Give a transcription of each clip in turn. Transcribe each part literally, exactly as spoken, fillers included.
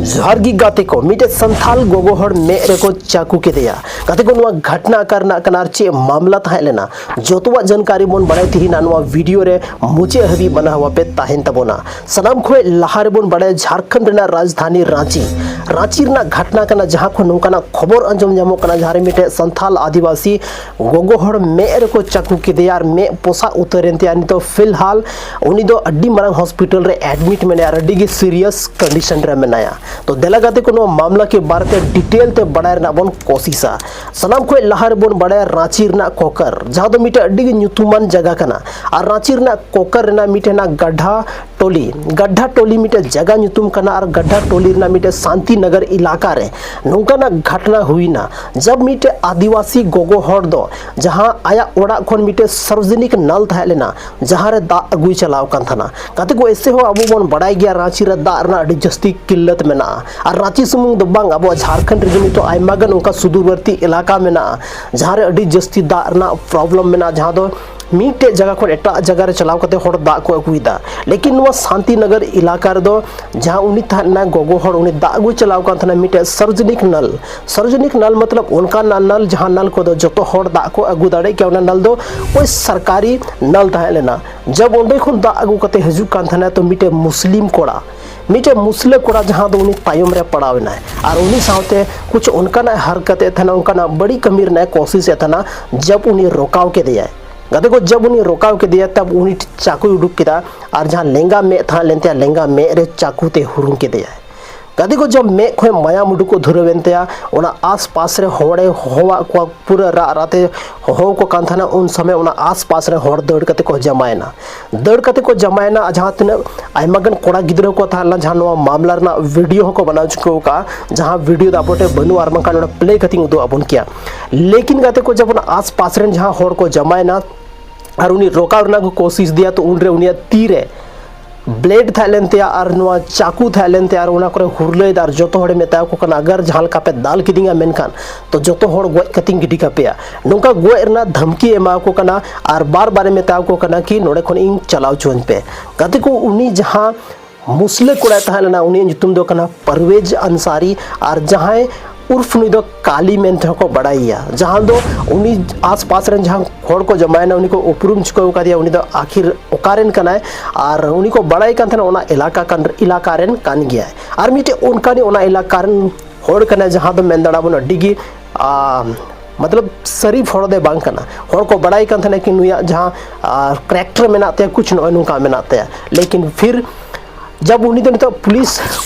ᱡᱚᱦᱟᱨ ᱜᱮ ᱜᱟᱛᱮ ᱠᱚ, ᱢᱤᱫᱴᱮᱡ ᱥᱟᱱᱛᱟᱞ ᱜᱚᱜᱚ ᱦᱚᱲ ᱢᱮᱫ ᱨᱮᱠᱚ ᱪᱟᱠᱩ ᱠᱮᱫᱮᱭᱟ᱾ ᱜᱟᱛᱮ ᱠᱚ, ᱱᱚᱣᱟ ᱜᱷᱚᱴᱱᱟ ᱚᱠᱟ ᱨᱮᱱᱟᱜ ᱠᱟᱱᱟ ᱟᱨ ᱪᱮᱫ ᱢᱟᱢᱞᱟ ᱛᱟᱦᱮᱸ ᱞᱮᱱᱟ, ᱡᱚᱛᱚᱣᱟᱜ ᱡᱟᱱᱠᱟᱨᱤ ᱵᱚᱱ ᱵᱟᱲᱟᱭ ᱛᱮᱦᱮᱧ ᱱᱚᱣᱟ ᱵᱷᱤᱰᱤᱭᱳ ᱨᱮ ᱢᱩᱪᱟᱹᱫ ᱦᱟᱹᱵᱤᱡ ᱢᱟᱱᱟᱣ ᱟᱯᱮ ᱛᱟᱦᱮᱱ ᱛᱟᱵᱚᱱᱟ᱾ ᱥᱟᱱᱟᱢ ᱠᱷᱚᱱ ᱞᱟᱦᱟ ᱨᱮᱵᱚᱱ ᱵᱟᱲᱟᱭᱟ ᱡᱷᱟᱲᱠᱷᱚᱸᱰ ᱨᱮᱱᱟᱜ ᱨᱟᱡᱽᱫᱷᱟᱱᱤ ᱨᱟᱸᱪᱤ, ᱨᱟᱸᱪᱤ ᱨᱮᱱᱟᱜ ᱜᱷᱚᱴᱱᱟ ᱠᱟᱱᱟ, ᱡᱟᱦᱟᱸ ᱠᱷᱚᱱ ᱱᱚᱝᱠᱟᱱᱟᱜ ᱠᱷᱚᱵᱚᱨ ᱟᱸᱡᱚᱢ ᱧᱟᱢᱚᱜ ᱠᱟᱱᱟ, ᱡᱟᱦᱟᱸ ᱨᱮ ᱢᱤᱫᱴᱮᱡ ᱥᱟᱱᱛᱟᱞ ᱟᱹᱫᱤᱵᱟᱹᱥᱤ ᱜᱚᱜᱚ ᱦᱚᱲ ᱢᱮᱫ ᱨᱮᱠᱚ ᱪᱟᱠᱩ ᱠᱮᱫᱮᱭᱟ ᱟᱨ ᱢᱮᱫ ᱯᱚᱥᱟᱜ ᱩᱛᱟᱹᱨ ᱮᱱ ᱛᱟᱭᱟ᱾ ᱱᱤᱛᱚᱜ ᱯᱷᱤᱞᱦᱟᱞ ᱩᱱᱤ ᱫᱚ ᱟᱹᱰᱤ ᱢᱟᱨᱟᱝ ᱦᱚᱥᱯᱤᱴᱟᱞ ᱨᱮ ᱮᱰᱢᱤᱴ ᱢᱮᱱᱟᱭᱟ ᱟᱨ ᱟᱹᱰᱤ ᱜᱮ ᱥᱤᱨᱤᱭᱟᱥ ᱠᱚᱱᱰᱤᱥᱚᱱ ᱨᱮ ᱢᱮᱱᱟᱭᱟ᱾ ᱛᱚ ᱫᱮᱞᱟ ᱜᱟᱛᱮ ᱠᱚ, ᱱᱚᱣᱟ ᱢᱟᱢᱞᱟ ᱠᱮ ᱵᱟᱨᱮ ᱛᱮ ᱰᱤᱴᱮᱞ ᱛᱮ ᱵᱟᱲᱟᱭ ᱨᱮᱱᱟᱜ ᱵᱚᱱ ᱠᱳᱥᱤᱥᱟ᱾ ᱥᱟᱱᱟᱢ ᱠᱷᱚᱱ ᱞᱟᱦᱟ ᱨᱮᱵᱚᱱ ᱵᱟᱲᱟᱭᱟ ᱨᱟᱸᱪᱤ ᱨᱮᱱᱟᱜ ᱠᱚᱠᱟᱨ, ᱡᱟᱦᱟᱸ ᱫᱚ ᱢᱤᱫᱴᱮᱡ ᱟᱹᱰᱤ ᱜᱮ ᱧᱩᱛᱩᱢᱟᱱ ᱡᱟᱭᱜᱟ ᱠᱟᱱᱟ᱾ ᱟᱨ ᱨᱟᱸᱪᱤ ᱨᱮᱱᱟᱜ ᱠᱚᱠᱟᱨ ᱨᱮᱱᱟᱜ ᱢᱤᱫᱴᱮᱱ ᱦᱮᱱᱟᱜ ᱜᱟᱰᱷᱟ ᱴᱚᱞᱤ, ᱜᱟᱰᱷᱟ ᱴᱚᱞᱤ ᱢᱤᱫᱴᱮᱡ ᱡᱟᱭᱜᱟ ᱧᱩᱛᱩᱢ ᱠᱟᱱᱟ᱾ ᱟᱨ ᱜᱟᱰᱷᱟ ᱴᱚᱞᱤ ᱨᱮᱱᱟᱜ ᱢᱤᱫᱴᱮᱡ ᱥᱟᱱᱛᱤ ᱱᱚᱜᱚᱨ ᱮᱞᱟᱠᱟ ᱨᱮ ᱱᱚᱝᱠᱟᱱᱟᱜ ᱜᱷᱚᱴᱱᱟ ᱦᱩᱭᱱᱟ, ᱡᱟᱵ ᱢᱤᱫᱴᱮᱡ ᱟᱹᱫᱤᱵᱟᱹᱥᱤ ᱜᱚᱜᱚ ᱦᱚᱲ ᱫᱚ ᱡᱟᱦᱟᱸ ᱟᱭᱟᱜ ᱚᱲᱟᱜ ᱠᱷᱚᱱ ᱢᱤᱫᱴᱮᱡ ᱥᱟᱨᱵᱚᱡᱚᱱᱤᱠ ᱱᱚᱞ ᱛᱟᱦᱮᱸ ᱞᱮᱱᱟ, ᱡᱟᱦᱟᱸ ᱨᱮ ᱫᱟᱜ ᱟᱹᱜᱩᱭ ᱪᱟᱞᱟᱣ ᱠᱟᱱ ᱛᱟᱦᱮᱱᱟ᱾ ᱜᱟᱛᱮ ᱠᱚ, ᱮᱥᱮ ᱦᱚᱸ ᱟᱵᱚ ᱵᱚᱱ ᱵᱟᱲᱟᱭ ᱜᱮᱭᱟ ᱨᱟᱸᱪᱤ ᱨᱮ ᱫᱟᱜ ᱨᱮᱱᱟᱜ ᱟᱹᱰᱤ ᱡᱟᱹᱥᱛᱤ ᱠᱤᱞᱞᱟᱹᱛ ᱢᱮᱱᱟᱜᱼᱟ᱾ ᱟᱨ ᱨᱟᱸᱪᱤ ᱥᱩᱢᱩᱝ ᱫᱚ ᱵᱟᱝ, ᱟᱵᱚᱣᱟᱜ ᱡᱷᱟᱲᱠᱷᱚᱸᱰ ᱨᱮᱜᱮ ᱱᱤᱛᱚᱜ ᱟᱭᱢᱟ ᱜᱟᱱ ᱚᱱᱠᱟ ᱥᱩᱫᱩᱨᱵᱚᱨᱛᱤ ᱮᱞᱟᱠᱟ ᱢᱮᱱᱟᱜᱼᱟ, ᱡᱟᱦᱟᱸ ᱨᱮ ᱟᱹᱰᱤ ᱡᱟᱹᱥᱛᱤ ᱫᱟᱜ ᱨᱮᱱᱟᱜ ᱯᱨᱚᱵᱞᱮᱢ ᱢᱮᱱᱟᱜᱼᱟ, ᱡᱟᱦᱟᱸ ᱫᱚ ᱢᱤᱫᱴᱮᱡ ᱡᱟᱭᱜᱟ ᱠᱷᱚᱱ ᱮᱴᱟᱜ ᱡᱟᱭᱜᱟ ᱨᱮ ᱪᱟᱞᱟᱣ ᱠᱟᱛᱮ ᱦᱚᱲ ᱫᱟᱜ ᱠᱚ ᱟᱹᱜᱩᱭᱮᱫᱟ᱾ ᱞᱮᱠᱤᱱ ᱱᱚᱣᱟ ᱥᱟᱱᱛᱤ ᱱᱚᱜᱚᱨ ᱮᱞᱟᱠᱟ ᱨᱮᱫᱚ ᱡᱟᱦᱟᱸ ᱩᱱᱤ ᱛᱟᱦᱮᱸ ᱞᱮᱱᱟ ᱜᱚᱜᱚ ᱦᱚᱲ, ᱩᱱᱤ ᱫᱟᱜ ᱟᱹᱜᱩᱭ ᱪᱟᱞᱟᱣ ᱠᱟᱱ ᱛᱟᱦᱮᱱᱟ ᱢᱤᱫᱴᱮᱡ ᱥᱟᱨᱵᱚᱡᱚᱱᱤᱠ ᱱᱚᱞ᱾ ᱥᱟᱨᱵᱚᱡᱚᱱᱤᱠ ᱱᱚᱞ ᱢᱚᱛᱞᱚᱵ ᱚᱱᱠᱟᱱᱟᱜ ᱱᱚᱞ, ᱡᱟᱦᱟᱸ ᱱᱚᱞ ᱠᱚᱫᱚ ᱡᱚᱛᱚ ᱦᱚᱲ ᱫᱟᱜ ᱠᱚ ᱟᱹᱜᱩ ᱫᱟᱲᱮᱭᱟᱜ ᱠᱮᱭᱟ᱾ ᱚᱱᱟ ᱱᱚᱞ ᱫᱚ ᱳᱭ ᱥᱚᱨᱠᱟᱨᱤ ᱱᱚᱞ ᱛᱟᱦᱮᱸ ᱞᱮᱱᱟ᱾ ᱡᱟᱵ ᱚᱸᱰᱮ ᱠᱷᱚᱱ ᱫᱟᱜ ᱟᱹᱜᱩ ᱠᱟᱛᱮ ᱦᱤᱡᱩᱜ ᱠᱟᱱ ᱛᱟᱦᱮᱱᱟ, ᱛᱚ ᱢᱤᱫᱴᱮᱡ ᱢᱩᱥᱞᱤᱢ ᱠᱚᱲᱟ, ᱢᱤᱫᱴᱮᱡ ᱢᱩᱥᱞᱟᱹ ᱠᱚᱲᱟ, ᱡᱟᱦᱟᱸ ᱫᱚ ᱩᱱᱤ ᱛᱟᱭᱚᱢ ᱨᱮ ᱯᱟᱲᱟᱣ ᱮᱱᱟᱭ ᱟᱨ ᱩᱱᱤ ᱥᱟᱶᱛᱮ ᱠᱩᱪ ᱚᱱᱠᱟᱱᱟᱜ ᱦᱟᱨᱠᱟᱛ ᱮᱫ ᱛᱟᱦᱮᱱᱟ, ᱚᱱᱠᱟᱱᱟᱜ ᱵᱟᱹᱲᱤᱡ ᱠᱟᱹᱢᱤ ᱨᱮᱱᱟᱜ ᱠᱳᱥᱤᱥ ᱮᱫ ᱛᱟᱦᱮᱱᱟ᱾ ᱡᱟᱵ ᱩᱱᱤ ᱨᱚᱠᱟᱣ ᱠᱮᱫᱮᱭᱟᱭ᱾ ᱜᱟᱛᱮ ᱠᱚ, ᱡᱟᱵ ᱩᱱᱤ ᱨᱚᱠᱟᱣ ᱠᱮᱫᱮᱭᱟ, ᱛᱟᱵ ᱩᱱᱤ ᱪᱟᱠᱩᱭ ᱩᱰᱩᱠ ᱠᱮᱫᱟ ᱟᱨ ᱡᱟᱦᱟᱸ ᱞᱮᱸᱜᱟ ᱢᱮᱫ ᱛᱟᱦᱮᱸ ᱞᱮᱱ ᱛᱟᱭᱟ, ᱞᱮᱸᱜᱟ ᱢᱮᱫ ᱨᱮ ᱪᱟᱠᱩ ᱛᱮ ᱦᱩᱨᱩᱝ ᱠᱮᱫᱮᱭᱟᱭ᱾ ᱜᱟᱛᱮ ᱠᱚ, ᱡᱟᱵ ᱢᱮᱫ ᱠᱷᱚᱱ ᱢᱟᱭᱟᱢ ᱩᱰᱩᱠᱚᱜ ᱫᱷᱩᱨᱟᱹᱣ ᱮᱱ ᱛᱟᱭᱟ, ᱚᱱᱟ ᱟᱥᱯᱟᱥ ᱨᱮ ᱦᱚᱲᱮ ᱦᱚᱦᱚᱣᱟᱫ ᱠᱚᱣᱟ, ᱯᱩᱨᱟᱹ ᱨᱟᱜ ᱨᱟᱜ ᱛᱮ ᱦᱚᱦᱚ ᱠᱚ ᱠᱟᱱ ᱛᱟᱦᱮᱱᱟ᱾ ᱩᱱ ᱥᱚᱢᱚᱭ ᱚᱱᱟ ᱟᱥᱯᱟᱥ ᱨᱮ ᱦᱚᱲ ᱫᱟᱹᱲ ᱠᱟᱛᱮ ᱠᱚ ᱡᱟᱢᱟᱭᱮᱱᱟ᱾ ᱫᱟᱹᱲ ᱠᱟᱛᱮ ᱠᱚ ᱡᱟᱢᱟᱭᱮᱱᱟ᱾ ᱟᱨ ᱡᱟᱦᱟᱸ ᱛᱤᱱᱟᱹᱜ ᱟᱭᱢᱟ ᱜᱟᱱ ᱠᱚᱲᱟ ᱜᱤᱫᱽᱨᱟᱹ ᱠᱚ ᱛᱟᱦᱮᱸ ᱞᱮᱱᱟ, ᱡᱟᱦᱟᱸ ᱱᱚᱣᱟ ᱢᱟᱢᱞᱟ ᱨᱮᱱᱟᱜ ᱵᱷᱤᱰᱤᱭᱳ ᱦᱚᱸᱠᱚ ᱵᱮᱱᱟᱣ ᱦᱚᱪᱚ ᱟᱠᱟᱫᱼᱟ, ᱡᱟᱦᱟᱸ ᱵᱷᱤᱰᱤᱭᱳ ᱫᱚ ᱟᱵᱚ ᱴᱷᱮᱱ ᱵᱟᱹᱱᱩᱜᱼᱟ, ᱟᱨ ᱵᱟᱝᱠᱷᱟᱱ ᱚᱱᱟ ᱯᱞᱮ ᱠᱟᱛᱮᱧ ᱩᱫᱩᱜ ᱟᱵᱚᱱ ᱠᱮᱭᱟ᱾ ᱞᱮᱠᱤᱱ ᱜᱟᱛᱮ ᱠᱚ, ᱡᱮᱢᱚᱱ ᱟᱥᱯᱟᱥ ᱨᱮᱱ ᱡᱟᱦᱟᱸ ᱦᱚᱲ ᱠᱚ ᱡᱟᱢᱟᱭᱮᱱᱟ ᱟᱨ ᱩᱱᱤ ᱨᱚᱠᱟᱣ ᱨᱮᱱᱟᱜ ᱠᱚ ᱠᱳᱥᱤᱥ ᱫᱮᱭᱟ, ᱛᱚ ᱩᱱᱨᱮ ᱩᱱᱤᱭᱟᱜ ᱛᱤ ᱨᱮ ᱵᱞᱮᱰ ᱛᱟᱦᱮᱸ ᱞᱮᱱ ᱛᱟᱭᱟ ᱟᱨ ᱱᱚᱣᱟ ᱪᱟᱠᱩ ᱛᱟᱦᱮᱸ ᱞᱮᱱ ᱛᱟᱭᱟ ᱟᱨ ᱚᱱᱟ ᱠᱚᱨᱮ ᱦᱩᱨᱞᱟᱹᱭ ᱫᱟ ᱟᱨ ᱡᱚᱛᱚ ᱦᱚᱲᱮ ᱢᱮᱛᱟ ᱠᱚ ᱠᱟᱱᱟ, "ᱟᱜᱟᱨ ᱡᱟᱦᱟᱸ ᱞᱮᱠᱟ ᱯᱮ ᱫᱟᱞ ᱠᱤᱫᱤᱧᱟ, ᱢᱮᱱᱠᱷᱟᱱ ᱛᱚ ᱡᱚᱛᱚ ᱦᱚᱲ ᱜᱚᱡ ᱠᱟᱛᱮᱧ ᱜᱤᱰᱤ ᱠᱟᱯᱮᱭᱟ᱾" ᱱᱚᱝᱠᱟ ᱜᱚᱡ ᱨᱮᱱᱟᱜ ᱫᱷᱟᱢᱠᱤ ᱮᱢᱟ ᱠᱚ ᱠᱟᱱᱟ ᱟᱨ ᱵᱟᱨ ᱵᱟᱨᱮ ᱢᱮᱛᱟ ᱠᱚ ᱠᱟᱱᱟ ᱠᱤ, "ᱱᱚᱰᱮ ᱠᱷᱚᱱ ᱤᱧ ᱪᱟᱞᱟᱣ ᱦᱚᱪᱚᱣᱟᱹᱧ ᱯᱮ᱾" ᱜᱟᱛᱮ ᱠᱚ, ᱩᱱᱤ ᱡᱟᱦᱟᱸ ᱢᱩᱥᱞᱟᱹ ᱠᱚᱲᱟᱭ ᱛᱟᱦᱮᱸ ᱞᱮᱱᱟ, ᱩᱱᱤᱭᱟᱜ ᱧᱩᱛᱩᱢ ᱫᱚ ᱠᱟᱱᱟ ᱯᱟᱨᱣᱮᱡᱽ ᱟᱱᱥᱟᱨᱤ, ᱟᱨ ᱡᱟᱦᱟᱸᱭ ᱩᱨᱯᱷ ᱱᱩᱭ ᱫᱚ ᱠᱟᱞᱤ ᱢᱮᱱ ᱛᱮᱦᱚᱸ ᱠᱚ ᱵᱟᱲᱟᱭᱮᱭᱟ, ᱡᱟᱦᱟᱸ ᱫᱚ ᱩᱱᱤ ᱟᱥᱯᱟᱥ ᱨᱮᱱ ᱡᱟᱦᱟᱸ ᱦᱚᱲ ᱠᱚ ᱡᱚᱢᱟᱭᱮᱱᱟ, ᱩᱱᱤ ᱠᱚ ᱩᱯᱨᱩᱢ ᱪᱩᱠᱟᱹᱣ ᱠᱟᱫᱮᱭᱟ, ᱩᱱᱤ ᱫᱚ ᱟᱹᱠᱷᱤᱨ ᱚᱠᱟᱨᱮᱱ ᱠᱟᱱᱟᱭ, ᱟᱨ ᱩᱱᱤ ᱠᱚ ᱵᱟᱲᱟᱭ ᱠᱟᱱ ᱛᱟᱦᱮᱱᱟ ᱚᱱᱟ ᱮᱞᱟᱠᱟ ᱠᱟᱱ, ᱮᱞᱟᱠᱟ ᱨᱮᱱ ᱠᱟᱱ ᱜᱮᱭᱟᱭ᱾ ᱟᱨ ᱢᱤᱫᱴᱮᱡ ᱚᱱᱠᱟᱱᱤᱡ ᱚᱱᱟ ᱮᱞᱟᱠᱟ ᱨᱮᱱ ᱦᱚᱲ ᱠᱟᱱᱟᱭ, ᱡᱟᱦᱟᱸ ᱫᱚ ᱢᱮᱱ ᱫᱟᱲᱮᱭᱟᱜ ᱵᱚᱱ ᱟᱹᱰᱤ ᱜᱮ, ᱟ, ᱢᱚᱛᱞᱚᱵ ᱥᱟᱹᱨᱤᱯ ᱦᱚᱲ ᱫᱚ ᱵᱟᱝ ᱠᱟᱱᱟ᱾ ᱦᱚᱲ ᱠᱚ ᱵᱟᱲᱟᱭ ᱠᱟᱱ ᱛᱟᱦᱮᱱᱟ ᱠᱤ ᱱᱩᱭᱟᱜ ᱡᱟᱦᱟᱸ, ᱟ, ᱠᱮᱨᱮᱠᱴᱟᱨ ᱢᱮᱱᱟᱜ ᱛᱟᱭᱟ, ᱠᱩᱪ ᱱᱚᱜᱼᱚᱭ ᱱᱚᱝᱠᱟ ᱢᱮᱱᱟᱜ ᱛᱟᱭᱟ᱾ ᱞᱮᱠᱤᱱ ᱯᱷᱤᱨ ᱡᱟᱵ ᱩᱱᱤ ᱫᱚ ᱱᱤᱛᱚᱜ ᱯᱩᱞᱤᱥ,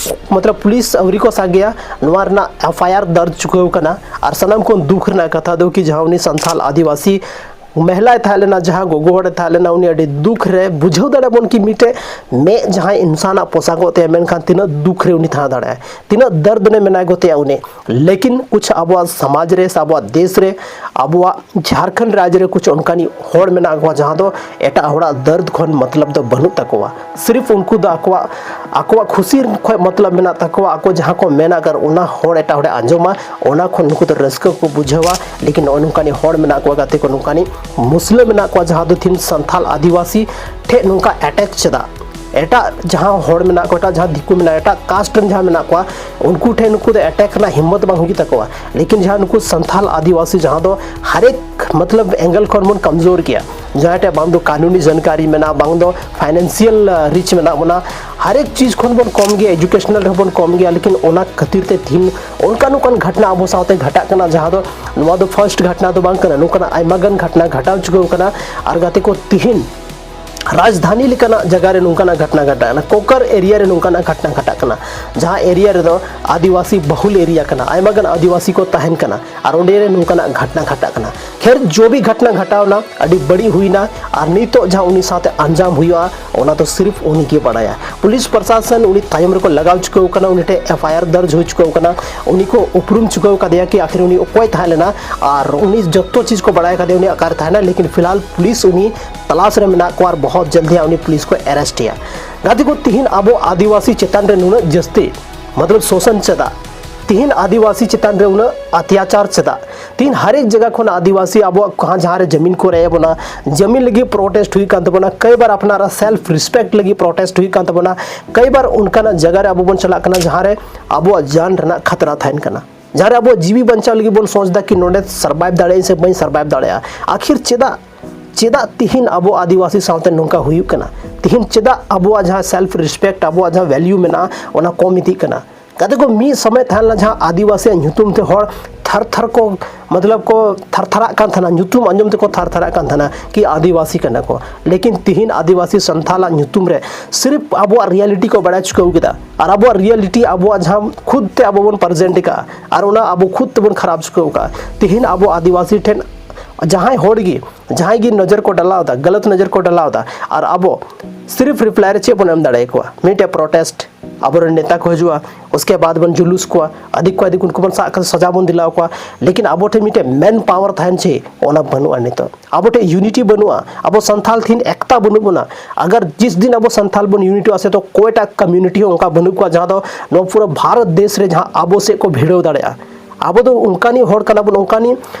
ᱢᱚᱛᱞᱚᱵ ᱯᱩᱞᱤᱥ ᱟᱹᱣᱨᱤ ᱠᱚ ᱥᱟᱸᱜᱮᱭᱟ, ᱱᱚᱣᱟ ᱨᱮᱱᱟᱜ ᱮᱯᱷ ᱟᱭ ᱟᱨ ᱫᱟᱨᱡᱽ ᱪᱩᱠᱟᱹᱣ ᱠᱟᱱᱟ᱾ ᱟᱨ ᱥᱟᱱᱟᱢ ᱠᱷᱚᱱ ᱫᱩᱠ ᱨᱮᱱᱟᱜ ᱠᱟᱛᱷᱟ ᱫᱚ ᱠᱤ ᱡᱟᱦᱟᱸ ᱩᱱᱤ ᱥᱟᱱᱛᱷᱟᱞ ᱟᱹᱫᱤᱵᱟᱹᱥᱤ ᱢᱮᱦᱞᱟᱭ ᱛᱟᱦᱮᱸ ᱞᱮᱱᱟ, ᱡᱟᱦᱟᱸ ᱜᱚᱜᱚ ᱦᱚᱲᱮ ᱛᱟᱦᱮᱸ ᱞᱮᱱᱟ, ᱩᱱᱤ ᱟᱹᱰᱤ ᱫᱩᱠ ᱨᱮ, ᱵᱩᱡᱷᱟᱹᱣ ᱫᱟᱲᱮᱭᱟᱜ ᱵᱚᱱ ᱠᱤ ᱢᱤᱫᱴᱮᱡ ᱢᱮᱫ ᱡᱟᱦᱟᱸᱭ ᱤᱱᱥᱟᱱᱟᱜ ᱯᱚᱥᱟᱜᱚᱜ ᱛᱟᱭᱟ, ᱢᱮᱱᱠᱷᱟᱱ ᱛᱤᱱᱟᱹᱜ ᱫᱩᱠ ᱨᱮ ᱩᱱᱤ ᱛᱟᱦᱮᱸ ᱫᱟᱲᱮᱭᱟᱜᱼᱟ, ᱛᱤᱱᱟᱹᱜ ᱫᱟᱨᱫ ᱨᱮ ᱢᱮᱱᱟᱭ ᱜᱚᱛᱮᱭᱟ ᱩᱱᱤ᱾ ᱞᱮᱠᱤᱱ ᱠᱩᱪ ᱟᱵᱚᱣᱟᱜ ᱥᱚᱢᱟᱡᱽ ᱨᱮ ᱥᱮ ᱟᱵᱚᱣᱟᱜ ᱫᱮᱥ ᱨᱮ, ᱟᱵᱚᱣᱟᱜ ᱡᱷᱟᱲᱠᱷᱚᱸᱰ ᱨᱟᱡᱽ ᱨᱮ ᱠᱩᱪ ᱚᱱᱠᱟᱱᱤᱡ ᱦᱚᱲ ᱢᱮᱱᱟᱜ ᱠᱚᱣᱟ ᱡᱟᱦᱟᱸ ᱫᱚ ᱮᱴᱟᱜ ᱦᱚᱲᱟᱜ ᱫᱟᱨᱫ ᱠᱷᱚᱱ ᱢᱚᱛᱞᱚᱵ ᱫᱚ ᱵᱟᱹᱱᱩᱜ ᱛᱟᱠᱚᱣᱟ᱾ ᱥᱤᱨᱤᱯ ᱩᱱᱠᱩ ᱫᱚ ᱟᱠᱚᱣᱟᱜ, ᱟᱠᱚᱣᱟᱜ ᱠᱷᱩᱥᱤ ᱠᱷᱚᱱ ᱢᱚᱛᱞᱚᱵ ᱢᱮᱱᱟᱜ ᱛᱟᱠᱚᱣᱟ, ᱟᱠᱚ ᱡᱟᱦᱟᱸ ᱠᱚ ᱢᱮᱱᱟ ᱟᱜᱟᱨ ᱚᱱᱟ ᱦᱚᱲ ᱮᱴᱟᱜ ᱦᱚᱲᱮ ᱟᱸᱡᱚᱢᱟ, ᱚᱱᱟ ᱠᱷᱚᱱ ᱱᱩᱠᱩ ᱫᱚ ᱨᱟᱹᱥᱠᱟᱹ ᱠᱚ ᱵᱩᱡᱷᱟᱹᱣᱟ᱾ ᱞᱮᱠᱤᱱ ᱱᱚᱜᱼᱚᱭ ᱱᱚᱝᱠᱟᱱᱤᱡ ᱦᱚᱲ ᱢᱮᱱᱟᱜ ᱠᱚᱣᱟ, ᱜᱟᱛᱮ ᱠᱚ, ᱱᱚᱝᱠᱟᱱᱤᱡ ᱢᱩᱥᱞᱟᱹ ᱢᱮᱱᱟᱜ ᱠᱚᱣᱟ ᱡᱟᱦᱟᱸ ᱫᱚ ᱛᱤᱦᱤᱧ ᱥᱟᱱᱛᱷᱟᱞ ᱟᱹᱫᱤᱵᱟᱹᱥᱤ ᱴᱷᱮᱡ ᱱᱚᱝᱠᱟ ᱮᱴᱮᱠ ᱪᱮᱫᱟᱜ? ᱮᱴᱟᱜ ᱡᱟᱦᱟᱸ ᱦᱚᱲ ᱢᱮᱱᱟᱜ ᱠᱚᱣᱟ, ᱮᱴᱟᱜ ᱡᱟᱦᱟᱸ ᱫᱤᱠᱩ ᱢᱮᱱᱟᱜᱼᱟ, ᱮᱴᱟᱜ ᱠᱟᱥᱴ ᱨᱮᱱ ᱡᱟᱦᱟᱸ ᱢᱮᱱᱟᱜ ᱠᱚᱣᱟ, ᱩᱱᱠᱩ ᱴᱷᱮᱱ ᱱᱩᱠᱩ ᱫᱚ ᱮᱴᱮᱠ ᱨᱮᱱᱟᱜ ᱦᱤᱢᱢᱚᱛ ᱵᱟᱝ ᱦᱩᱭᱩᱜ ᱛᱟᱠᱚᱣᱟ᱾ ᱞᱮᱠᱤᱱ ᱡᱟᱦᱟᱸ ᱱᱩᱠᱩ ᱥᱟᱱᱛᱷᱟᱞ ᱟᱹᱫᱤᱵᱟᱹᱥᱤ ᱡᱟᱦᱟᱸ ᱫᱚ ᱦᱟᱨᱮᱠ ᱢᱚᱛᱞᱚᱵ ᱮᱝᱜᱮᱞ ᱠᱷᱚᱱ ᱵᱚᱱ ᱠᱚᱢᱡᱳᱨ ᱜᱮᱭᱟ, ᱡᱟᱦᱟᱸ ᱴᱷᱮᱡ ᱵᱟᱝ ᱫᱚ ᱠᱟᱹᱱᱩᱱᱤ ᱡᱟᱱᱠᱟᱨᱤ ᱢᱮᱱᱟᱜᱼᱟ, ᱵᱟᱝ ᱫᱚ ᱯᱷᱟᱭᱱᱮᱱᱥᱤᱭᱟᱞ ᱨᱤᱪ ᱢᱮᱱᱟᱜ ᱵᱚᱱᱟ, ᱦᱟᱨᱮᱠ ᱪᱤᱡᱽ ᱠᱷᱚᱱ ᱵᱚᱱ ᱠᱚᱢ ᱜᱮᱭᱟ, ᱮᱡᱩᱠᱮᱥᱚᱱᱟᱞ ᱨᱮᱦᱚᱸ ᱵᱚᱱ ᱠᱚᱢ ᱜᱮᱭᱟ᱾ ᱞᱮᱠᱤᱱ ᱚᱱᱟ ᱠᱷᱟᱹᱛᱤᱨ ᱛᱮ ᱛᱤᱦᱤᱧ ᱚᱱᱠᱟᱱ ᱚᱱᱠᱟᱱ ᱜᱷᱚᱴᱱᱟ ᱟᱵᱚ ᱥᱟᱶᱛᱮ ᱜᱷᱟᱴᱟᱜ ᱠᱟᱱᱟ, ᱡᱟᱦᱟᱸ ᱫᱚ ᱱᱚᱣᱟ ᱫᱚ ᱯᱷᱟᱨᱥᱴ ᱜᱷᱚᱴᱱᱟ ᱫᱚ ᱵᱟᱝ ᱠᱟᱱᱟ, ᱱᱚᱝᱠᱟᱱᱟᱜ ᱟᱭᱢᱟ ᱜᱟᱱ ᱜᱷᱚᱴᱱᱟ ᱜᱷᱟᱴᱟᱣ ᱪᱩᱠᱟᱹᱣ ᱠᱟᱱᱟ᱾ ᱟᱨ ᱜᱟᱛᱮ ᱠᱚ, ᱛᱤᱦᱤᱧ ᱨᱟᱡᱽᱫᱷᱟᱱᱤ ᱞᱮᱠᱟᱱᱟᱜ ᱡᱟᱭᱜᱟ ᱨᱮ ᱱᱚᱝᱠᱟᱱᱟᱜ ᱜᱷᱚᱴᱱᱟ ᱜᱷᱟᱴᱟᱜ ᱠᱟᱱᱟ, ᱠᱚᱠᱚᱨ ᱮᱨᱤᱭᱟ ᱨᱮ ᱱᱚᱝᱠᱟᱱᱟᱜ ᱜᱷᱚᱴᱱᱟ ᱜᱷᱟᱴᱟᱜ ᱠᱟᱱᱟ, ᱡᱟᱦᱟᱸ ᱮᱨᱤᱭᱟ ᱨᱮᱫᱚ ᱟᱹᱫᱤᱵᱟᱹᱥᱤ ᱵᱟᱦᱩᱞ ᱮᱨᱤᱭᱟ ᱠᱟᱱᱟ, ᱟᱭᱢᱟ ᱜᱟᱱ ᱟᱹᱫᱤᱵᱟᱹᱥᱤ ᱠᱚ ᱛᱟᱦᱮᱱ ᱠᱟᱱᱟ, ᱟᱨ ᱚᱸᱰᱮ ᱨᱮ ᱱᱚᱝᱠᱟᱱᱟᱜ ᱜᱷᱚᱴᱱᱟ ᱜᱷᱟᱴᱟᱜ ᱠᱟᱱᱟ᱾ ᱠᱷᱮᱨ, ᱡᱚ ᱵᱷᱤ ᱜᱷᱚᱴᱱᱟ ᱜᱷᱟᱴᱟᱣ ᱱᱟ, ᱟᱹᱰᱤ ᱵᱟᱹᱲᱤᱡ ᱦᱩᱭᱱᱟ, ᱟᱨ ᱱᱤᱛᱚᱜ ᱡᱟᱦᱟᱸ ᱩᱱᱤ ᱥᱟᱶᱛᱮ ᱟᱧᱡᱟᱢ ᱦᱩᱭᱩᱜᱼᱟ, ᱚᱱᱟ ᱫᱚ ᱥᱤᱨᱤᱯ ᱩᱱᱤ ᱜᱮ ᱵᱟᱲᱟᱭᱟ᱾ ᱯᱩᱞᱤᱥ ᱯᱨᱚᱥᱟᱥᱚᱱ ᱩᱱᱤ ᱛᱟᱭᱚᱢ ᱨᱮᱠᱚ ᱞᱟᱜᱟᱣ ᱪᱩᱠᱟᱹᱣ ᱠᱟᱱᱟ, ᱩᱱᱤ ᱴᱷᱮᱱ ᱮᱯᱷ ᱟᱭ ᱟᱨ ᱫᱟᱨᱡᱽ ᱦᱩᱭ ᱪᱩᱠᱟᱹᱣ ᱠᱟᱱᱟ, ᱩᱱᱤ ᱠᱚ ᱩᱯᱨᱩᱢ ᱪᱩᱠᱟᱹᱣ ᱠᱟᱫᱮᱭᱟ ᱠᱤ ᱟᱹᱠᱷᱤᱨ ᱩᱱᱤ ᱚᱠᱚᱭ ᱛᱟᱦᱮᱸ ᱞᱮᱱᱟ, ᱟᱨ ᱩᱱᱤ ᱡᱚᱛᱚ ᱪᱤᱡᱽ ᱠᱚ ᱵᱟᱲᱟᱭ ᱠᱟᱫᱮᱭᱟ, ᱩᱱᱤ ᱚᱠᱟᱨᱮ ᱛᱟᱦᱮᱱᱟ᱾ ᱞᱮᱠᱤᱱ ᱯᱷᱤᱞᱦᱟᱞ ᱯᱩᱞᱤᱥ ᱩᱱᱤ ᱛᱚᱞᱟᱥ ᱨᱮ ᱢᱮᱱᱟᱜ ᱠᱚᱣᱟ ᱟᱨ ᱵᱚᱦᱚᱛ ᱡᱚᱞᱫᱤ ᱦᱟᱸᱜ ᱩᱱᱤ ᱯᱩᱞᱤᱥ ᱠᱚ ᱮᱨᱮᱥᱴ ᱮᱭᱟ᱾ ᱜᱟᱛᱮ ᱠᱚ, ᱛᱤᱦᱤᱧ ᱟᱵᱚ ᱟᱹᱫᱤᱵᱟᱹᱥᱤ ᱪᱮᱛᱟᱱ ᱨᱮ ᱱᱩᱱᱟᱹᱜ ᱡᱟᱹᱥᱛᱤ ᱢᱚᱛᱞᱚᱵ ᱥᱳᱥᱚᱱ ᱪᱮᱫᱟᱜ? ᱛᱤᱦᱤᱧ ᱟᱹᱫᱤᱵᱟᱹᱥᱤ ᱪᱮᱛᱟᱱ ᱨᱮ ᱩᱱᱟᱹᱜ ᱚᱛᱛᱟᱪᱟᱨ ᱪᱮᱫᱟᱜ? ᱛᱤᱦᱤᱧ ᱦᱟᱨᱮᱠ ᱡᱟᱭᱜᱟ ᱠᱷᱚᱱ ᱟᱹᱫᱤᱵᱟᱹᱥᱤ ᱟᱵᱚᱣᱟᱜ ᱠᱚ ᱡᱟᱦᱟᱸ ᱨᱮ ᱡᱟᱢᱤᱱ ᱠᱚ ᱨᱮᱡ ᱮᱫ ᱵᱚᱱᱟ, ᱡᱟᱢᱤᱱ ᱞᱟᱹᱜᱤᱫ ᱯᱨᱚᱴᱮᱥᱴ ᱦᱩᱭᱩᱜ ᱠᱟᱱ ᱛᱟᱵᱚᱱᱟ, ᱠᱟᱹᱭ ᱵᱟᱨ ᱟᱯᱱᱟᱨᱟᱜ ᱥᱮᱞᱯ ᱨᱮᱥᱯᱮᱠᱴ ᱞᱟᱹᱜᱤᱫ ᱯᱨᱚᱴᱮᱥᱴ ᱦᱩᱭᱩᱜ ᱠᱟᱱ ᱛᱟᱵᱚᱱᱟ, ᱠᱟᱹᱭ ᱵᱟᱨ ᱚᱱᱠᱟᱱᱟᱜ ᱡᱟᱭᱜᱟ ᱨᱮ ᱟᱵᱚ ᱵᱚᱱ ᱪᱟᱞᱟᱜ ᱠᱟᱱᱟ ᱡᱟᱦᱟᱸ ᱨᱮ ᱟᱵᱚᱣᱟᱜ ᱡᱟᱱ ᱨᱮᱱᱟᱜ ᱠᱷᱟᱛᱨᱟ ᱛᱟᱦᱮᱱ ᱠᱟᱱᱟ, ᱡᱟᱦᱟᱸ ᱨᱮ ᱟᱵᱚᱣᱟᱜ ᱡᱤᱣᱤ ᱵᱟᱧᱪᱟᱣ ᱞᱟᱹᱜᱤᱫ ᱵᱚᱱ ᱥᱚᱪ ᱮᱫᱟ ᱠᱤ ᱱᱚᱰᱮ ᱥᱟᱨᱵᱟᱭᱤᱵᱷ ᱫᱟᱲᱮᱭᱟᱜ ᱟᱹᱧ ᱥᱮ ᱵᱟᱹᱧ ᱥᱟᱨᱵᱟᱭᱤᱵᱷ ᱫᱟᱲᱮᱭᱟᱜᱼᱟ᱾ ᱟᱠᱷᱤᱨ ᱪᱮᱫᱟᱜ, ᱪᱮᱫᱟᱜ ᱛᱤᱦᱤᱧ ᱟᱵᱚ ᱟᱹᱫᱤᱵᱟᱹᱥᱤ ᱥᱟᱶᱛᱮ ᱱᱚᱝᱠᱟ ᱦᱩᱭᱩᱜ ᱠᱟᱱᱟ? ᱛᱤᱦᱤᱧ ᱪᱮᱫᱟᱜ ᱟᱵᱚᱣᱟᱜ ᱡᱟᱦᱟᱸ ᱥᱮᱞᱯ ᱨᱮᱥᱯᱮᱠᱴ, ᱟᱵᱚᱣᱟᱜ ᱡᱟᱦᱟᱸ ᱵᱷᱮᱞᱭᱩ ᱢᱮᱱᱟᱜᱼᱟ, ᱚᱱᱟ ᱠᱚᱢ ᱤᱫᱤᱜ ᱠᱟᱱᱟ? ᱜᱟᱛᱮ ᱠᱚ, ᱢᱤᱫ ᱥᱚᱢᱚᱭ ᱛᱟᱦᱮᱸ ᱞᱮᱱᱟ ᱡᱟᱦᱟᱸ ᱟᱹᱫᱤᱵᱟᱹᱥᱤᱭᱟᱜ ᱧᱩᱛᱩᱢ ᱛᱮ ᱦᱚᱲ ᱛᱷᱟᱨ ᱛᱷᱟᱨ ᱠᱚ, ᱢᱚᱛᱞᱚᱵ ᱠᱚ ᱛᱷᱟᱨ ᱛᱷᱟᱨᱟᱜ ᱠᱟᱱ ᱛᱟᱦᱮᱱᱟ, ᱧᱩᱛᱩᱢ ᱟᱸᱡᱚᱢ ᱛᱮᱠᱚ ᱛᱷᱟᱨ ᱛᱷᱟᱨᱟᱜ ᱠᱟᱱ ᱛᱟᱦᱮᱱᱟ ᱠᱤ ᱟᱹᱫᱤᱵᱟᱹᱥᱤ ᱠᱟᱱᱟ ᱠᱚ᱾ ᱞᱮᱠᱤᱱ ᱛᱤᱦᱤᱧ ᱟᱹᱫᱤᱵᱟᱹᱥᱤ ᱥᱟᱱᱛᱷᱟᱞᱟᱜ ᱧᱩᱛᱩᱢ ᱨᱮ ᱥᱤᱨᱤᱯ ᱟᱵᱚᱣᱟᱜ ᱨᱤᱭᱟᱞᱤᱴᱤ ᱠᱚ ᱵᱟᱲᱟᱭ ᱪᱩᱠᱟᱹᱣ ᱠᱮᱫᱟ, ᱟᱨ ᱟᱵᱚᱣᱟᱜ ᱨᱤᱭᱟᱞᱤᱴᱤ ᱟᱵᱚᱣᱟᱜ ᱡᱟᱦᱟᱸ ᱠᱷᱩᱫ ᱛᱮ ᱟᱵᱚ ᱵᱚᱱ ᱯᱨᱮᱡᱮᱱᱴ ᱟᱠᱟᱫᱼᱟ, ᱟᱨ ᱚᱱᱟ ᱟᱵᱚ ᱠᱷᱩᱫ ᱛᱮᱵᱚᱱ ᱠᱷᱟᱨᱟᱯ ᱪᱩᱠᱟᱹᱣ ᱟᱠᱟᱫᱼᱟ᱾ ᱛᱤᱦᱤᱧ ᱟᱵᱚ ᱟᱹᱫᱤᱵᱟᱹᱥᱤ ᱴᱷᱮᱱ ᱡᱟᱦᱟᱸᱭ ᱦᱚᱲ ᱜᱮ, ᱡᱟᱦᱟᱸᱭ ᱜᱮ ᱱᱚᱡᱚᱨ ᱠᱚ ᱰᱟᱞᱟᱣ ᱮᱫᱟ, ᱜᱟᱞᱟᱛ ᱱᱚᱡᱚᱨ ᱠᱚ ᱰᱟᱞᱟᱣ ᱮᱫᱟ, ᱟᱨ ᱟᱵᱚ ᱥᱤᱨᱤᱯ ᱨᱤᱯᱞᱟᱭ ᱨᱮ ᱪᱮᱫ ᱵᱚᱱ ᱮᱢ ᱫᱟᱲᱮᱭᱟᱠᱚᱣᱟ? ᱢᱤᱫᱴᱮᱡ ᱯᱨᱚᱴᱮᱥᱴ, ᱟᱵᱚᱨᱮᱱ ᱱᱮᱛᱟ ᱠᱚ ᱦᱤᱡᱩᱜᱼᱟ, ᱩᱥᱠᱮ ᱵᱟᱫ ᱵᱚᱱ ᱡᱩᱞᱩᱥ ᱠᱚᱣᱟ, ᱟᱹᱫᱤ ᱠᱚ ᱟᱹᱫᱤ ᱩᱱᱠᱩ ᱵᱚᱱ ᱥᱟᱵ ᱠᱟᱛᱮ ᱥᱟᱡᱟ ᱵᱚᱱ ᱫᱤᱞᱟᱣ ᱠᱚᱣᱟ᱾ ᱞᱮᱠᱤᱱ ᱟᱵᱚ ᱴᱷᱮᱱ ᱢᱤᱫᱴᱮᱡ ᱢᱮᱱ ᱯᱟᱣᱟᱨ ᱛᱟᱦᱮᱱ ᱪᱟᱹᱦᱤ, ᱚᱱᱟ ᱵᱟᱹᱱᱩᱜᱼᱟ ᱱᱤᱛᱚᱜ᱾ ᱟᱵᱚ ᱴᱷᱮᱱ ᱭᱩᱱᱤᱴᱤ ᱵᱟᱹᱱᱩᱜᱼᱟ, ᱟᱵᱚ ᱥᱟᱱᱛᱷᱟᱞ ᱛᱤᱦᱤᱧ ᱮᱠᱛᱟ ᱵᱟᱹᱱᱩᱜ ᱵᱚᱱᱟ᱾ ᱟᱜᱟᱨ ᱡᱤᱥ ᱫᱤᱱ ᱟᱵᱚ ᱥᱟᱱᱛᱷᱟᱞ ᱵᱚᱱ ᱭᱩᱱᱤᱴᱤᱜᱼᱟ ᱥᱮ, ᱛᱚ ᱚᱠᱚᱭᱴᱟᱜ ᱠᱚᱢᱭᱩᱱᱤᱴᱤ ᱦᱚᱸ ᱚᱱᱠᱟ ᱵᱟᱹᱱᱩᱜ ᱠᱚᱣᱟ ᱡᱟᱦᱟᱸ ᱫᱚ ᱱᱚᱣᱟ ᱯᱩᱨᱟᱹ ᱵᱷᱟᱨᱚᱛ ᱫᱮᱥ ᱨᱮ ᱡᱟᱦᱟᱸ ᱟᱵᱚ ᱥᱮᱫ ᱠᱚ ᱵᱷᱤᱲᱟᱹᱣ ᱫᱟᱲᱮᱭᱟᱜᱼᱟ᱾ ᱟᱵᱚ ᱫᱚ ᱚᱱᱠᱟᱱᱤᱡ ᱦᱚᱲ ᱠᱟᱱᱟ ᱵᱚᱱ, ᱚᱱᱠᱟᱱᱤᱡ,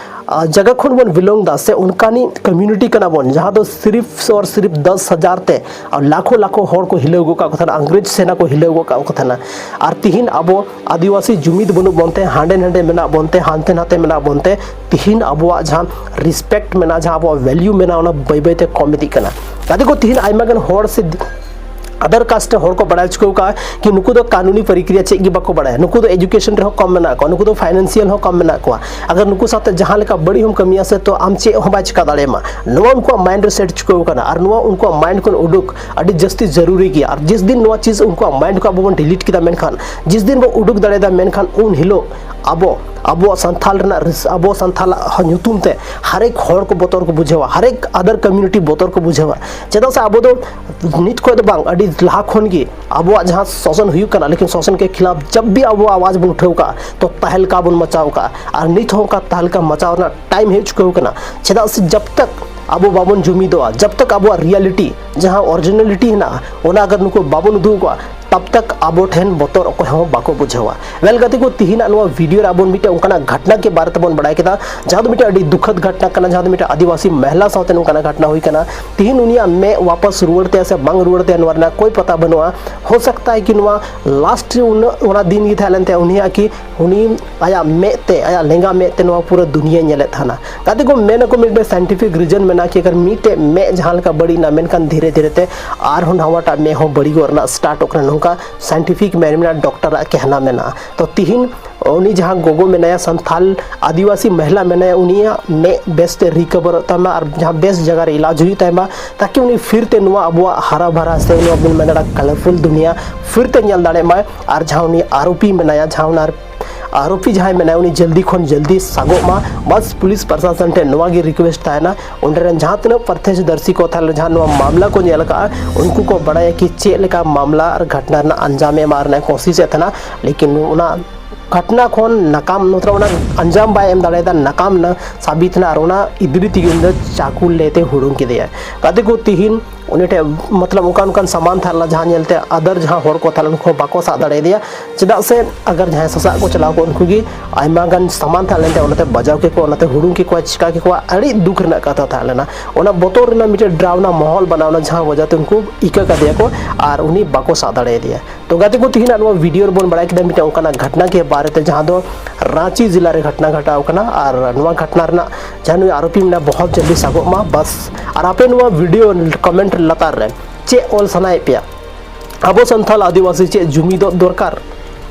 ᱟ, ᱡᱟᱭᱜᱟ ᱠᱷᱚᱱ ᱵᱚᱱ ᱵᱤᱞᱚᱝ ᱫᱟ, ᱥᱮ ᱚᱱᱠᱟᱱᱤᱡ ᱠᱚᱢᱭᱩᱱᱤᱴᱤ ᱠᱟᱱᱟ ᱵᱚᱱ ᱡᱟᱦᱟᱸ ᱫᱚ ᱥᱤᱨᱤᱯ ᱟᱨ ᱥᱤᱨᱤᱯ ᱫᱚᱥ ᱦᱟᱡᱟᱨ ᱛᱮ ᱟᱨ ᱞᱟᱠᱷᱚ ᱞᱟᱠᱷᱚ ᱦᱚᱲ ᱠᱚ ᱦᱤᱞᱟᱹᱣ ᱜᱚᱫ ᱠᱟᱜ ᱠᱚ ᱛᱟᱦᱮᱱᱟ, ᱤᱝᱨᱮᱡᱽ ᱥᱮᱱᱟ ᱠᱚ ᱦᱤᱞᱟᱹᱣ ᱜᱚᱫ ᱠᱟᱜ ᱠᱚ ᱛᱟᱦᱮᱱᱟ᱾ ᱟᱨ ᱛᱤᱦᱤᱧ ᱟᱵᱚ ᱟᱹᱫᱤᱵᱟᱹᱥᱤ ᱡᱩᱢᱤᱫ ᱵᱟᱹᱱᱩᱜ ᱵᱚᱱᱛᱮ, ᱦᱟᱸᱰᱮ ᱱᱟᱸᱰᱮ ᱢᱮᱱᱟᱜ ᱵᱚᱱᱛᱮ, ᱦᱟᱱᱛᱮ ᱱᱟᱛᱮ ᱢᱮᱱᱟᱜ ᱵᱚᱱᱛᱮ, ᱛᱤᱦᱤᱧ ᱟᱵᱚᱣᱟᱜ ᱡᱟᱦᱟᱸ ᱨᱮᱥᱯᱮᱠᱴ ᱢᱮᱱᱟᱜᱼᱟ, ᱡᱟᱦᱟᱸ ᱟᱵᱚᱣᱟᱜ ᱵᱷᱮᱞᱭᱩ ᱢᱮᱱᱟᱜᱼᱟ, ᱚᱱᱟ ᱵᱟᱹᱭ ᱵᱟᱹᱭ ᱛᱮ ᱠᱚᱢ ᱤᱫᱤᱜ ᱠᱟᱱᱟ᱾ ᱜᱟᱛᱮ ᱠᱚ, ᱛᱤᱦᱤᱧ ᱟᱭᱢᱟ ᱜᱟᱱ ᱦᱚᱲ ᱥᱮ ᱟᱫᱟᱨ ᱠᱟᱥᱴ ᱨᱮ ᱦᱚᱲ ᱠᱚ ᱵᱟᱲᱟᱭ ᱦᱚᱪᱚ ᱠᱟᱜᱼᱟ ᱠᱤ ᱱᱩᱠᱩ ᱫᱚ ᱠᱟᱹᱱᱩᱱᱤ ᱯᱨᱚᱠᱨᱤᱭᱟ ᱪᱮᱫ ᱜᱮ ᱵᱟᱠᱚ ᱵᱟᱲᱟᱭᱟ, ᱱᱩᱠᱩ ᱫᱚ ᱮᱡᱩᱠᱮᱥᱚᱱ ᱨᱮᱦᱚᱸ ᱠᱚᱢ ᱢᱮᱱᱟᱜ ᱠᱚᱣᱟ, ᱱᱩᱠᱩ ᱫᱚ ᱯᱷᱟᱭᱱᱟᱱᱥᱤᱭᱟᱞ ᱦᱚᱸ ᱠᱚᱢ ᱢᱮᱱᱟᱜ ᱠᱚᱣᱟ, ᱟᱜᱟᱨ ᱱᱩᱠᱩ ᱥᱟᱶᱛᱮ ᱡᱟᱦᱟᱸ ᱞᱮᱠᱟ ᱵᱟᱹᱲᱤᱡ ᱦᱚᱸᱢ ᱠᱟᱹᱢᱤᱭᱟ ᱥᱮ, ᱛᱚ ᱟᱢ ᱪᱮᱫ ᱦᱚᱸ ᱵᱟᱭ ᱪᱤᱠᱟ ᱫᱟᱲᱮᱭᱟᱢᱟ᱾ ᱱᱚᱣᱟ ᱩᱱᱠᱩᱣᱟᱜ ᱢᱟᱭᱤᱱᱰ ᱨᱮ ᱥᱮᱴ ᱪᱩᱠᱟᱹᱣ ᱠᱟᱱᱟ, ᱟᱨ ᱱᱚᱣᱟ ᱩᱱᱠᱩᱣᱟᱜ ᱢᱟᱭᱤᱱᱰ ᱠᱷᱚᱱ ᱩᱰᱩᱠ ᱟᱹᱰᱤ ᱡᱟᱹᱥᱛᱤ ᱡᱟᱹᱨᱩᱨᱤ ᱜᱮᱭᱟ᱾ ᱟᱨ ᱡᱤᱥ ᱫᱤᱱ ᱱᱚᱣᱟ ᱪᱤᱡᱽ ᱩᱱᱠᱩᱣᱟᱜ ᱢᱟᱭᱤᱱᱰ ᱠᱷᱚᱱ ᱟᱵᱚ ᱵᱚᱱ ᱰᱤᱞᱤᱴ ᱠᱮᱫᱟ, ᱢᱮᱱᱠᱷᱟᱱ ᱡᱤᱥ ᱫᱤᱱ ᱵᱚᱱ ᱩᱰᱩᱠ ᱫᱟᱲᱮᱭᱟᱫᱟ, ᱢᱮᱱᱠᱷᱟᱱ ᱩᱱ ᱦᱤᱞᱳᱜ ᱟᱵᱚ, ᱟᱵᱚᱣᱟᱜ ᱥᱟᱱᱛᱷᱟᱞ ᱨᱮᱱᱟᱜ ᱨᱤᱥ-, ᱟᱵᱚ ᱥᱟᱱᱛᱷᱟᱞᱟᱜ ᱧᱩᱛᱩᱢ ᱛᱮ ᱦᱟᱨᱮᱠ ᱦᱚᱲ ᱠᱚ ᱵᱚᱛᱚᱨ ᱠᱚ ᱵᱩᱡᱷᱟᱹᱣᱟ, ᱦᱟᱨᱮᱠ ᱟᱫᱟᱨ ᱠᱚᱢᱭᱩᱱᱤᱴᱤ ᱵᱚᱛᱚᱨ ᱠᱚ ᱵᱩᱡᱷᱟᱹᱣᱟ᱾ ᱪᱮᱫᱟᱜ ᱥᱮ ᱟᱵᱚ ᱫᱚ ᱱᱤᱛ ᱠᱷᱚᱱ ᱫᱚ ᱵᱟᱝ, ᱟᱹᱰᱤ ᱞᱟᱦᱟ ᱠᱷᱚᱱ ᱜᱮ ᱟᱵᱚᱣᱟᱜ ᱡᱟᱦᱟᱸ ᱥᱟᱥᱚᱱ ᱦᱩᱭᱩᱜ ᱠᱟᱱᱟ, ᱞᱮᱠᱤᱱ ᱥᱟᱥᱚᱱ ᱠᱮ ᱠᱷᱤᱞᱟᱯ ᱡᱟᱵ ᱵᱷᱤ ᱟᱵᱚ ᱟᱣᱟᱡ ᱵᱚᱱ ᱩᱴᱷᱟᱹᱣ ᱠᱟᱜᱼᱟ, ᱛᱚ ᱛᱟᱦᱞᱠᱟ ᱵᱚᱱ ᱢᱟᱪᱟᱣ ᱠᱟᱜᱼᱟ᱾ ᱟᱨ ᱱᱤᱛ ᱦᱚᱸ ᱚᱱᱠᱟ ᱛᱟᱦᱞᱠᱟ ᱢᱟᱪᱟᱣ ᱨᱮᱱᱟᱜ ᱴᱟᱭᱤᱢ ᱦᱮᱡ ᱪᱩᱠᱟᱹᱣ ᱠᱟᱱᱟ᱾ ᱪᱮᱫᱟᱜ ᱥᱮ ᱡᱟᱵ ᱛᱟᱠ ᱟᱵᱚ ᱵᱟᱵᱚᱱ ᱡᱩᱢᱤᱫᱚᱜᱼᱟ, ᱡᱟᱵ ᱛᱟᱠ ᱟᱵᱚᱣᱟᱜ ᱨᱤᱭᱟᱞᱤᱴᱤ, ᱡᱟᱦᱟᱸ ᱚᱨᱤᱡᱤᱱᱟᱞᱤᱴᱤ ᱦᱮᱱᱟᱜᱼᱟ, ᱚᱱᱟ ᱟᱜᱟᱨ ᱱᱩᱠᱩ ᱵᱟᱵᱚᱱ ᱩᱫᱩᱜ ᱠᱚᱣᱟ, ᱛᱟᱵ ᱛᱟᱠ ᱟᱵᱚ ᱴᱷᱮᱱ ᱵᱚᱛᱚᱨ ᱚᱠᱚᱭ ᱦᱚᱸ ᱵᱟᱠᱚ ᱵᱩᱡᱷᱟᱹᱣᱟ᱾ ᱣᱮᱞ ᱜᱟᱛᱮ ᱠᱚ, ᱛᱤᱦᱤᱧᱟᱜ ᱱᱚᱣᱟ ᱵᱷᱤᱰᱤᱭᱳ ᱨᱮ ᱟᱵᱚ ᱢᱤᱫᱴᱮᱱ ᱚᱱᱠᱟᱱᱟᱜ ᱜᱷᱟᱴᱱᱟ ᱠᱮ ᱵᱟᱨᱮ ᱛᱮᱵᱚᱱ ᱵᱟᱲᱟᱭ ᱠᱮᱫᱟ, ᱡᱟᱦᱟᱸ ᱫᱚ ᱢᱤᱫᱴᱮᱱ ᱟᱹᱰᱤ ᱫᱩᱠᱷᱟᱫ ᱜᱷᱟᱴᱱᱟ ᱠᱟᱱᱟ, ᱡᱟᱦᱟᱸ ᱫᱚ ᱢᱤᱫᱴᱮᱱ ᱟᱹᱫᱤᱵᱟᱹᱥᱤ ᱢᱟᱦᱤᱞᱟ ᱥᱟᱶᱛᱮ ᱱᱚᱝᱠᱟᱱᱟᱜ ᱜᱷᱟᱴᱱᱟ ᱦᱩᱭ ᱠᱟᱱᱟ᱾ ᱛᱤᱦᱤᱧ ᱩᱱᱤᱭᱟᱜ ᱢᱮᱫ ᱣᱟᱯᱟᱥ ᱨᱩᱣᱟᱹᱲ ᱛᱟᱭᱟ ᱥᱮ ᱵᱟᱝ ᱨᱩᱣᱟᱹᱲ ᱛᱟᱭᱟ, ᱱᱚᱣᱟ ᱨᱮᱱᱟᱜ ᱠᱳᱭ ᱯᱟᱛᱟ ᱵᱟᱹᱱᱩᱜᱼᱟ᱾ ᱦᱳ ᱥᱟᱠᱛᱟ ᱦᱟᱭ ᱠᱤ ᱱᱚᱣᱟ ᱞᱟᱥᱴ ᱩᱱᱟᱹᱜ ᱚᱱᱟ ᱫᱤᱱ ᱜᱮ ᱛᱟᱦᱮᱸ ᱞᱮᱱ ᱛᱟᱭᱟ ᱩᱱᱤᱭᱟᱜ, ᱠᱤ ᱩᱱᱤ ᱟᱭᱟᱜ ᱢᱮᱫ ᱛᱮ, ᱟᱭᱟᱜ ᱞᱮᱸᱜᱟ ᱢᱮᱫ ᱛᱮ ᱱᱚᱣᱟ ᱯᱩᱨᱟᱹ ᱫᱩᱱᱤᱭᱟᱹ ᱧᱮᱞᱮᱫ ᱛᱟᱦᱮᱱᱟ᱾ ᱜᱟᱛᱮ ᱠᱚ, ᱢᱮᱱ ᱟᱠᱚ ᱢᱤᱫᱴᱮᱱ ᱥᱟᱭᱮᱱᱴᱤᱯᱷᱤᱠ ᱨᱤᱡᱚᱱ ᱢᱮᱱᱟᱜᱼᱟ, ᱠᱤ ᱟᱜᱟᱨ ᱢᱤᱫᱴᱮᱡ ᱢᱮᱫ ᱡᱟᱦᱟᱸ ᱞᱮᱠᱟ ᱵᱟᱹᱲᱤᱡ ᱮᱱᱟ, ᱢᱮᱱᱠᱷᱟᱱ ᱫᱷᱤᱨᱮ ᱫᱷᱤᱨᱮ ᱛᱮ ᱟᱨᱦᱚᱸ ᱱᱟᱣᱟᱴᱟᱜ ᱢᱮᱫ ᱦᱚᱸ ᱵᱟᱹᱲᱤᱡᱚᱜ ᱨᱮᱱᱟᱜ ᱱᱚᱝᱠᱟ ᱥᱟᱭᱮᱱᱴᱤᱯᱷᱤᱠ ᱢᱮᱱ ᱢᱮᱱᱟᱜᱼᱟ, ᱰᱚᱠᱴᱚᱨᱟᱜ ᱠᱮᱦᱱᱟ ᱢᱮᱱᱟᱜᱼᱟ᱾ ᱛᱚ ᱛᱤᱦᱤᱧ ᱩᱱᱤ ᱡᱟᱦᱟᱸ ᱜᱚᱜᱚ ᱢᱮᱱᱟᱭᱟ, ᱥᱟᱱᱛᱷᱟᱞ ᱟᱹᱫᱤᱵᱟᱹᱥᱤ ᱢᱟᱦᱤᱞᱟ ᱢᱮᱱᱟᱭᱟ, ᱩᱱᱤᱭᱟᱜ ᱢᱮᱫ ᱵᱮᱥᱛᱮ ᱨᱤᱠᱚᱵᱷᱟᱨᱚᱜ ᱛᱟᱢᱟ ᱟᱨ ᱡᱟᱦᱟᱸ ᱵᱮᱥ ᱡᱟᱭᱜᱟ ᱨᱮ ᱤᱞᱟᱡᱽ ᱦᱩᱭᱩᱜ ᱛᱟᱭ ᱢᱟ, ᱛᱟᱠᱤ ᱩᱱᱤ ᱯᱷᱤᱨ ᱛᱮ ᱱᱚᱣᱟ ᱟᱵᱚᱣᱟᱜ ᱦᱟᱨᱟ ᱵᱷᱟᱨᱟ ᱥᱮ ᱱᱚᱣᱟ ᱵᱚᱱ ᱢᱮᱱ ᱫᱟᱲᱮᱭᱟᱜᱼᱟ ᱠᱟᱞᱟᱨᱯᱷᱩᱞ ᱫᱩᱱᱤᱭᱟ ᱯᱷᱤᱨ ᱛᱮ ᱧᱮᱞ ᱫᱟᱲᱮᱭᱟᱜ ᱢᱟᱭ᱾ ᱟᱨ ᱡᱟᱦᱟᱸ ᱩᱱᱤ ᱟᱨᱳᱯᱤ ᱢᱮᱱᱟᱭᱟ, ᱡᱟᱦᱟᱸ ᱚᱱᱟ ᱟᱨᱳᱯᱤ ᱡᱟᱦᱟᱸᱭ ᱢᱮᱱᱟᱭᱟ, ᱩᱱᱤ ᱡᱚᱞᱫᱤ ᱠᱷᱚᱱ ᱡᱚᱞᱫᱤ ᱥᱟᱜᱚᱜ ᱢᱟ᱾ ᱵᱟᱥ ᱯᱩᱞᱤᱥ ᱯᱨᱚᱥᱟᱥᱚᱱ ᱴᱷᱮᱱ ᱱᱚᱣᱟ ᱜᱮ ᱨᱤᱠᱩᱭᱮᱥᱴ ᱛᱟᱦᱮᱱᱟ, ᱚᱸᱰᱮ ᱨᱮᱱ ᱡᱟᱦᱟᱸ ᱛᱤᱱᱟᱹᱜ ᱯᱨᱚᱛᱛᱚᱠᱥᱚᱫᱚᱨᱥᱤ ᱠᱚ ᱛᱟᱦᱮᱸ ᱞᱮᱱᱟ, ᱡᱟᱦᱟᱸ ᱱᱚᱣᱟ ᱢᱟᱢᱞᱟ ᱠᱚ ᱧᱮᱞ ᱟᱠᱟᱫᱼᱟ, ᱩᱱᱠᱩ ᱠᱚ ᱵᱟᱲᱟᱭᱟ ᱠᱤ ᱪᱮᱫ ᱞᱮᱠᱟ ᱢᱟᱢᱞᱟ ᱟᱨ ᱜᱷᱚᱴᱱᱟ ᱨᱮᱱᱟᱜ ᱟᱧᱡᱟᱢ ᱮ ᱮᱢᱟ ᱨᱮᱱᱟᱜ ᱠᱳᱥᱤᱥ ᱮᱫ ᱛᱟᱦᱮᱱᱟ, ᱞᱮᱠᱤᱱ ᱚᱱᱟ ᱜᱷᱚᱴᱱᱟ ᱠᱷᱚᱱ ᱱᱟᱠᱟᱢ, ᱢᱚᱛᱞᱚᱵ ᱚᱱᱟ ᱟᱧᱡᱟᱢ ᱵᱟᱭ ᱮᱢ ᱫᱟᱲᱮᱭᱟᱫᱟ, ᱱᱟᱠᱟᱢ ᱱᱟ ᱥᱟᱵᱤᱛ ᱱᱟ, ᱟᱨ ᱚᱱᱟ ᱤᱫᱤ ᱛᱮᱜᱮ ᱩᱱᱤ ᱫᱚ ᱪᱟᱠᱩ ᱞᱮᱛᱮ ᱦᱩᱲᱩᱝ ᱠᱮᱫᱮᱭᱟ᱾ ᱜᱟᱛᱮ ᱠᱚ, ᱛᱤᱦᱤᱧ ᱩᱱᱤ ᱴᱷᱮᱱ ᱢᱚᱛᱞᱚᱵ ᱚᱱᱠᱟ ᱚᱱᱠᱟᱱ ᱥᱟᱢᱟᱱ ᱛᱟᱦᱮᱸ ᱞᱮᱱᱟ, ᱡᱟᱦᱟᱸ ᱧᱮᱞᱛᱮ ᱟᱫᱟᱨ ᱡᱟᱦᱟᱸ ᱦᱚᱲ ᱠᱚ ᱛᱟᱦᱮᱸ ᱞᱮᱱᱟ, ᱩᱱᱠᱩ ᱦᱚᱸ ᱵᱟᱠᱚ ᱥᱟᱵ ᱫᱟᱲᱮᱭᱟᱫᱮᱭᱟ᱾ ᱪᱮᱫᱟᱜ ᱥᱮ ᱟᱜᱟᱨ ᱡᱟᱦᱟᱸᱭ ᱥᱟᱥᱟᱵ ᱠᱚ ᱪᱟᱞᱟᱣ ᱠᱚᱜ, ᱩᱱᱠᱩ ᱜᱮ ᱟᱭᱢᱟ ᱜᱟᱱ ᱥᱟᱢᱟᱱ ᱛᱟᱦᱮᱸ ᱞᱮᱱ ᱛᱟᱭᱟ, ᱚᱱᱟᱛᱮ ᱵᱟᱡᱟᱣ ᱠᱮᱠᱚᱣᱟ, ᱚᱱᱟᱛᱮ ᱦᱩᱲᱩᱝ ᱠᱮᱠᱚᱣᱟ, ᱪᱤᱠᱟ ᱠᱮᱠᱚᱣᱟ, ᱟᱹᱰᱤ ᱫᱩᱠ ᱨᱮᱱᱟᱜ ᱠᱟᱛᱷᱟ ᱛᱟᱦᱮᱸ ᱞᱮᱱᱟ᱾ ᱚᱱᱟ ᱵᱚᱛᱚᱨ ᱨᱮᱱᱟᱜ ᱢᱤᱫᱴᱮᱱ ᱰᱨᱟᱣᱱᱟ ᱢᱚᱦᱚᱞ ᱵᱮᱱᱟᱣ ᱮᱱᱟ, ᱡᱟᱦᱟᱸ ᱣᱟᱡᱟᱛᱮ ᱩᱱᱠᱩ ᱤᱠᱟᱹ ᱠᱟᱫᱮᱭᱟ ᱠᱚ ᱟᱨ ᱩᱱᱤ ᱵᱟᱠᱚ ᱥᱟᱵ ᱫᱟᱲᱮᱭᱟᱫᱮᱭᱟ᱾ ᱛᱚ ᱜᱟᱛᱮ ᱠᱚ, ᱛᱤᱦᱤᱧᱟᱜ ᱱᱚᱣᱟ ᱵᱷᱤᱰᱤᱭᱳ ᱨᱮᱵᱚᱱ ᱵᱟᱲᱟᱭ ᱠᱮᱫᱟ ᱢᱤᱫᱴᱮᱱ ᱚᱱᱠᱟᱱᱟᱜ ᱜᱷᱚᱴᱱᱟ ᱠᱮ ᱵᱟᱨᱮ ᱛᱮ, ᱡᱟᱦᱟᱸ ᱫᱚ ᱨᱟᱸᱪᱤ ᱡᱮᱞᱟ ᱨᱮ ᱜᱷᱚᱴᱱᱟ ᱜᱷᱚᱴᱟᱣ ᱠᱟᱱᱟ᱾ ᱟᱨ ᱱᱚᱣᱟ ᱜᱷᱚᱴᱱᱟ ᱨᱮᱱᱟᱜ ᱡᱟᱦᱟᱸ ᱱᱩᱭ ᱟᱨᱳᱯᱤ ᱢᱮᱱᱟᱭᱟ, ᱵᱚᱦᱚᱛ ᱡᱚᱞᱫᱤ ᱥᱟᱵᱚᱜ ᱢᱟ ᱵᱟᱥ᱾ ᱟᱨ ᱟᱯᱮ ᱱᱚᱣᱟ ᱵᱷᱤᱰᱤᱭᱳ ᱠᱚᱢᱮᱱᱴ ᱞᱟᱛᱟᱨ ᱨᱮ ᱪᱮᱫ ᱚᱞ ᱥᱟᱱᱟᱭᱮᱫ ᱯᱮᱭᱟ? ᱟᱵᱚ ᱥᱟᱱᱛᱟᱲ ᱟᱹᱫᱤᱵᱟᱹᱥᱤ ᱪᱮᱫ ᱡᱩᱢᱤᱫᱚᱜ ᱫᱚᱨᱠᱟᱨ?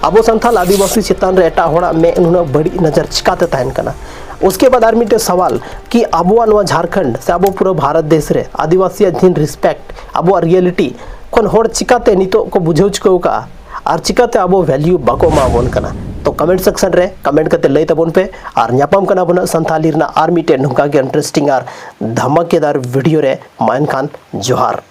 ᱟᱵᱚ ᱥᱟᱱᱛᱟᱲ ᱟᱹᱫᱤᱵᱟᱹᱥᱤ ᱪᱮᱛᱟᱱ ᱨᱮ ᱮᱴᱟᱜ ᱦᱚᱲᱟᱜ ᱢᱮᱫ ᱱᱩᱱᱟᱹᱜ ᱵᱟᱹᱲᱤᱡ ᱱᱚᱡᱚᱨ ᱪᱤᱠᱟᱛᱮ ᱛᱟᱦᱮᱱ ᱠᱟᱱᱟ? ᱩᱥᱠᱮ ᱵᱟᱫ ᱟᱨ ᱢᱤᱫᱴᱮᱱ ᱥᱟᱣᱟᱞ ᱠᱤ ᱟᱵᱚᱣᱟᱜ ᱱᱚᱣᱟ ᱡᱷᱟᱲᱠᱷᱚᱸᱰ ᱥᱮ ᱟᱵᱚ ᱯᱩᱨᱟᱹ ᱵᱷᱟᱨᱚᱛ ᱫᱮᱥ ᱨᱮ ᱟᱹᱫᱤᱵᱟᱹᱥᱤᱭᱟᱜ ᱡᱟᱦᱟᱸ ᱨᱮᱥᱯᱮᱠᱴ, ᱟᱵᱚᱣᱟᱜ ᱨᱤᱭᱮᱞᱤᱴᱤ ᱠᱷᱚᱱ ᱦᱚᱲ ᱪᱤᱠᱟᱛᱮ ᱱᱤᱛᱚᱜ ᱠᱚ ᱵᱩᱡᱷᱟᱹᱣ ᱪᱤᱠᱟᱹᱣ ᱠᱟᱜᱼᱟ ᱟᱨ ᱪᱤᱠᱟᱛᱮ ᱟᱵᱚ ᱵᱷᱮᱞᱤᱭᱩ ᱵᱟᱠᱚ ᱮᱢᱟ ᱵᱚᱱ ᱠᱟᱱᱟ? ᱛᱚ ᱠᱚᱢᱮᱱᱴ ᱥᱮᱠᱥᱚᱱ ᱨᱮ ᱠᱚᱢᱮᱱᱴ ᱠᱟᱛᱮ ᱞᱟᱹᱭ ᱛᱟᱵᱚᱱ ᱯᱮ᱾ ᱟᱨ ᱧᱟᱯᱟᱢ ᱠᱟᱱᱟ ᱵᱚᱱ ᱦᱟᱸᱜ ᱥᱟᱱᱛᱷᱟᱞᱤ ᱨᱮᱱᱟᱜ ᱟᱨ ᱢᱤᱫᱴᱮᱱ ᱱᱚᱝᱠᱟ ᱜᱮ ᱤᱱᱴᱟᱨᱮᱥᱴᱤᱝ ᱟᱨ ᱫᱷᱟᱢᱟᱠᱮᱫᱟᱨ ᱵᱷᱤᱰᱤᱭᱳ ᱨᱮ᱾ ᱢᱟ ᱮᱱᱠᱷᱟᱱ ᱡᱚᱦᱟᱨ᱾